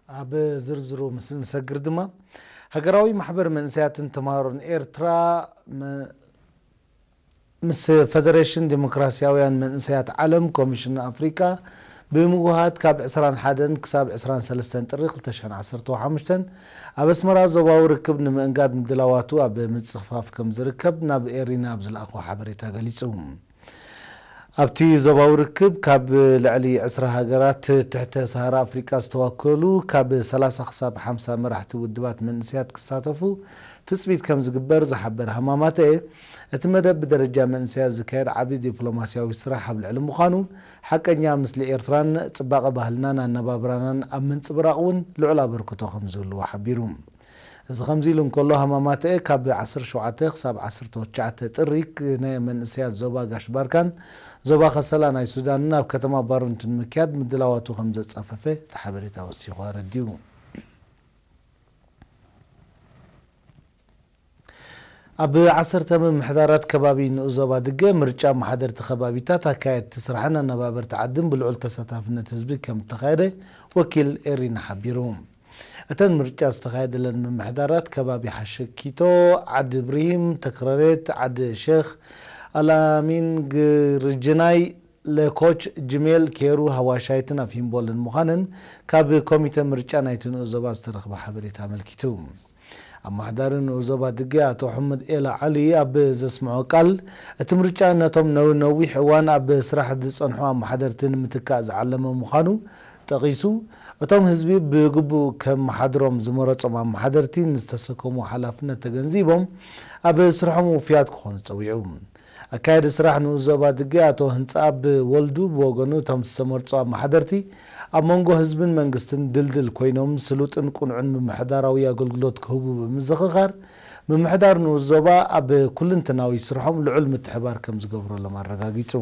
ኣብ ዝርዝሩ ምስ እንሰግር ድማ፣ ሃገራዊ ማሕበር መንእሰያትን ተምሃሮን ኤርትራ መ-፣ ምስ ፈደሬሽን ዲሞክራስያውያን መንእሰያት ዓለም፣ ኮሚሽን ኣፍሪቃ ብምውሃድ ካብ ዕስራን ሓደን ክሳብ ዕስራን ሰለስተን ጥሪ ክልተ ሽሕን ዓሰርተ ሓሙሽተን ኣብ ኣስመራ ዞባዊ ርክብ ንምእንጋድ ምድላዋቱ ኣብ ምጽፍፋፍ ከም ዝርከብ ናብ ኤሪና ኣብ ዝለኣኾ ሓበሬታ ገሊጹ። ኣብቲ ዞባዊ ርክብ ካብ ልዕሊ ዕስራ ሃገራት ትሕተ ሰሃራ ኣፍሪቃ ዝተዋከሉ ካብ ሰላሳ ክሳብ ሓምሳ መራሕቲ ውድባት መንእሰያት ክሳተፉ ትጽቢት ከም ዝግበር ዝሓበረ ሃማማተ፣ እቲ መደብ ብደረጃ መንእሰያት ዝካየድ ዓቢ ዲፕሎማስያዊ ስራሕ ኣብ ልዕሊ ምዃኑ፣ ሓቀኛ ምስሊ ኤርትራን ጽባቐ ባህልናን ኣነባብራናን ኣብ ምንጽብራቕ እውን ልዑል ኣበርክቶ ከም ዝህልዎ ሓቢሩ። እዚ ከምዚ ኢሉ እንከሎ፣ ሃማማተኤ ካብ ዓሰርተ ሸውዓተ ክሳብ ዓሰርተ ትሽዓተ ጥሪ ክ-፣ ናይ መንእሰያት ዞባ ጋሽ ባርካን ዞባ ከሰላ ናይ ሱዳንን ኣብ ከተማ ባሩንት ንምክያድ ምድላዋቱ ከም ዘጻፈፈ እቲ ሓበሬታ ወሲኹ ኣረዲኡ። ኣብ ዓሰርተ ምምሕዳራት ከባቢ ንኡስ ዞባ ድገ ምርጫ ኣመሓደርቲ ከባቢታት፣ ኣካየድቲ ስራሕን ኣነባበርቲ ዓድን ብልዑል ተሳታፍነት ህዝቢ ከም እተኻየደ ወኪል ኤሪና ሓቢሩ። እተን ምርጫ ዝተኻየደለን ምምሕዳራት ከባቢ ሓሸኪቶ፣ ዓዲ ብሪሂም፣ ተክረሬት፣ ዓዲ ሼኽ ኣላሚን፣ ግርጅናይ፣ ለኮች፣ ጅሜል፣ ኬሩ፣ ሃዋሻይትን ኣፍ ሂምቦልን ምዃነን ካብ ኮሚተ ምርጫ ናይቲ ንኡስ ዞባ ዝተረኽበ ሓበሬታ ኣመልኪቱ። ኣመሓዳሪ ንኡስ ዞባ ድገ ኣቶ ሑመድ ኤላ ዓሊ ኣብ ዘስምዖ ቃል፣ እቲ ምርጫ ነቶም ነዊ-፣ ነዊሕ እዋን ኣብ ስራሕ ዝጸንሑ ኣመሓደርቲ ንምትካእ ዝዓለመ ምዃኑ ጠቒሱ፣ እቶም ህዝቢ ብግቡእ ከመሓድሮም ዝመረጾም ኣመሓደርቲ ንዝተሰከሞ ሓላፍነት ተገንዚቦም ኣብ ስርሖም ውፉያት ክኾኑ ጸዊዑ። ኣካያዲ ስራሕ ንኡስ ዞባ ድገ ኣቶ ህንጻኣብ ወልዱ ብወገኑ፣ እቶም ዝተመርጹ ኣመሓደርቲ ኣብ መንጎ ህዝብን መንግስትን ድልድል ኮይኖም ስሉጥን ቅኑዕን ምምሕዳራዊ ኣገልግሎት ክህቡ ብምዝኽኻር፣ ምምሕዳር ንኡስ ዞባ ኣብ ኩልንተናዊ ስርሖም ልዑል ምትሕባር ከም ዝገብረሎም ኣረጋጊጹ።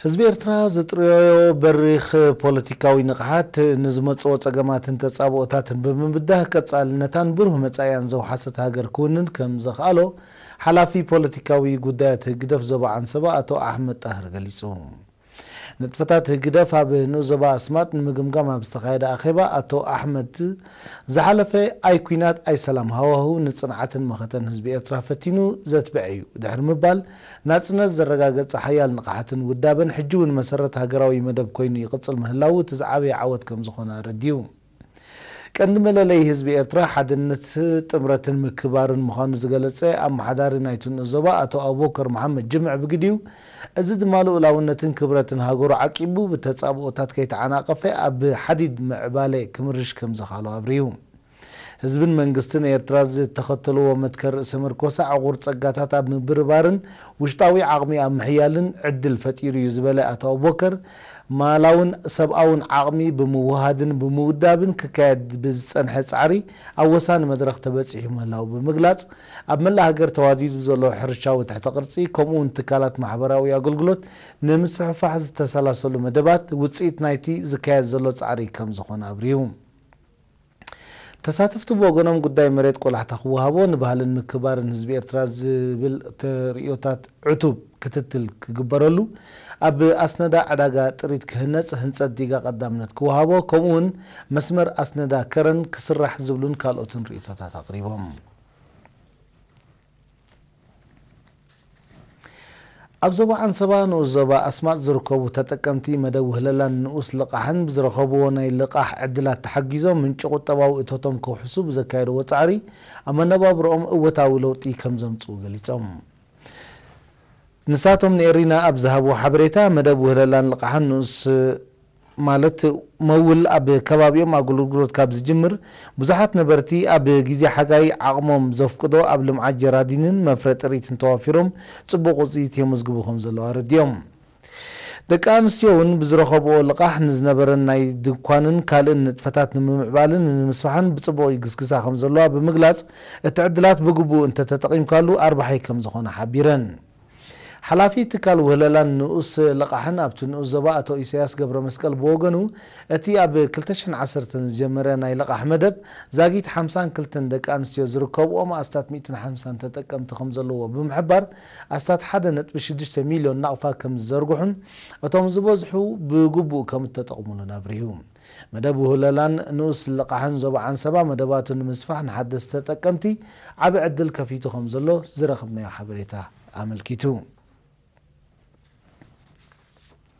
ህዝቢ ኤርትራ ዝጥረዮ በሪኽ ፖለቲካዊ ንቕሓት ንዝመጽኦ ጸገማትን ተጻብኦታትን ብምብዳህ ቀጻልነታን ብሩህ መጻኢያን ዘውሓሰት ሃገር ክውንን ከም ዘኽኣሎ ሓላፊ ፖለቲካዊ ጉዳያት ህግደፍ ዞባ ዓንሰባ ኣቶ ኣሕመድ ጣህር ገሊጹ። ንጥፈታት ህግደፍ ኣብ ንኡስ ዞባ ኣስማጥ ንምግምጋም ኣብ ዝተኻየደ ኣኼባ ኣቶ ኣሕመድ ዝሓለፈ ኣይ ኲናት ኣይ ሰላም ሃዋህው ንጽንዓትን መኸተን ህዝቢ ኤርትራ ፈቲኑ ዘትብዐ እዩ ድሕሪ ምባል፣ ናጽነት ዘረጋገጸ ሓያል ንቕሓትን ውዳበን ሕጂ እውን መሰረት ሃገራዊ መደብ ኮይኑ ይቕጽል ምህላዉ እቲ ዝዓበየ ዓወት ከም ዝኾነ ኣረዲኡ። ቀንዲ መለለዪ ህዝቢ ኤርትራ ሓድነት፣ ጥምረትን ምክብባርን ምዃኑ ዝገለጸ ኣመሓዳሪ ናይቲ ንኡስ ዞባ ኣቶ ኣቡበከር መሓመድ ጅምዕ ብግዲኡ፣ እዚ ድማ ልኡላውነትን ክብረትን ሃገሩ ዓቂቡ ብተጻብኦታት ከይተዓናቐፈ ኣብ ሓዲድ ምዕባለ ክምርሽ ከም ዘኽኣሎ ኣብሪሁ። ህዝብን መንግስትን ኤርትራ ዝተኸተልዎ መትከል ርእሰ ምርኮሳ ዕቑር ጸጋታት ኣብ ምብርባርን ውሽጣዊ ዓቕሚ ኣብ ምሕያልን ዕድል ፈጢሩ እዩ ዝበለ ኣቶ ኣቡበከር፣ ማላውን ሰብኣውን ዓቕሚ ብምውሃድን ብምውዳብን ክካየድ ብዝጸንሐ ጻዕሪ ኣብ ወሳኒ መድረኽ ተበጺሑ ምህላዉ ብምግላጽ፣ ኣብ መላእ ሃገር ተዋዲዱ ዘሎ ሕርሻዊ ትሕተ ቅርጺ ከምኡ እውን ትካላት ማሕበራዊ ኣገልግሎት ንምስፍሕፋሕ ዝተሰላሰሉ መደባት ውጽኢት ናይቲ ዝካየድ ዘሎ ጻዕሪ ከም ዝኾነ ኣብሪሁ። ተሳተፍቲ ብወገኖም ጉዳይ መሬት ቆላሕታ ክወሃቦ፣ ንባህልን ምክብባርን ህዝቢ ኤርትራ ዝብል ተርእዮታት ዕቱብ ክትትል ክግበረሉ፣ ኣብ ኣስነዳ ዕዳጋ ጥሪት ክህነጽ ህንጸት ዲጋ ቀዳምነት ክወሃቦ፣ ከምኡውን መስመር ኣስነዳ ከረን ክስራሕ ዝብሉን ካልኦትን ርእይቶታት ኣቕሪቦም። ኣብ ዞባ ዓንሰባ ንኡስ ዞባ ኣስማጥ ዝርከቡ ተጠቀምቲ መደብ ውህለላን ንኡስ ልቓሕን ብዝረኸብዎ ናይ ልቓሕ ዕድላት ተሓጊዞም ምንጪ ቁጠባዊ እቶቶም ከውሕሱ ብዘካየድዎ ጻዕሪ ኣብ መነባብሮኦም እወታዊ ለውጢ ከም ዘምጽኡ ገሊጾም። ንሳቶም ንኤሪና ኣብ ዝሃብዎ ሓበሬታ፣ መደብ ውህለላን ልቓሕን ንኡስ ማለት መውል ኣብ ከባቢኦም ኣገልግሎት ካብ ዝጅምር፣ ብዙሓት ነበርቲ ኣብ ግዜ ሓጋይ ዓቕሞም ዘፍቅዶ ኣብ ልምዓት ጀራዲንን መፍረ ጥሪትን ተዋፊሮም ጽቡቕ ውጽኢት የመዝግቡ ከም ዘለዉ ኣረዲኦም። ደቂ ኣንስትዮ እውን ብዝረኸብኦ ልቓሕ ንዝነበረን ናይ ድኳንን ካልእን ንጥፈታት ንምምዕባልን ንምስፋሕን ብጽቡቕ ይግስግሳ ከም ዘለዋ ብምግላጽ፣ እቲ ዕድላት ብግቡእ እንተተጠቒምካሉ ኣርባሒ ከም ዝኾነ ሓቢረን። ሓላፊ ትካል ውህለላን ንኡስ ልቓሕን ኣብቲ ንኡስ ዞባ ኣቶ ኢሳያስ ገብረመስቀል ብወገኑ፣ እቲ ኣብ ክልተ ሽሕን ዓሰርተን ዝጀመረ ናይ ልቓሕ መደብ ዛጊት ሓምሳን ክልተን ደቂ ኣንስትዮ ዝርከብኦም ኣስታት ሚእትን ሓምሳን ተጠቀምቲ ከም ዘለዎ ብምሕባር፣ ኣስታት ሓደ ነጥቢ ሽዱሽተ ሚልዮን ናቕፋ ከም ዝዘርግሑን እቶም ዝበዝሑ ብግቡእ ከም እተጠቕሙሉን ኣብሪሁ። መደብ ውህለላን ንኡስ ልቓሕን ዞባ ዓንሰባ መደባቱ ንምስፋሕ ንሓደስቲ ተጠቀምቲ ዓቢ ዕድል ከፊቱ ከም ዘሎ ዝረኸብናዮ ሓበሬታ ኣመልኪቱ።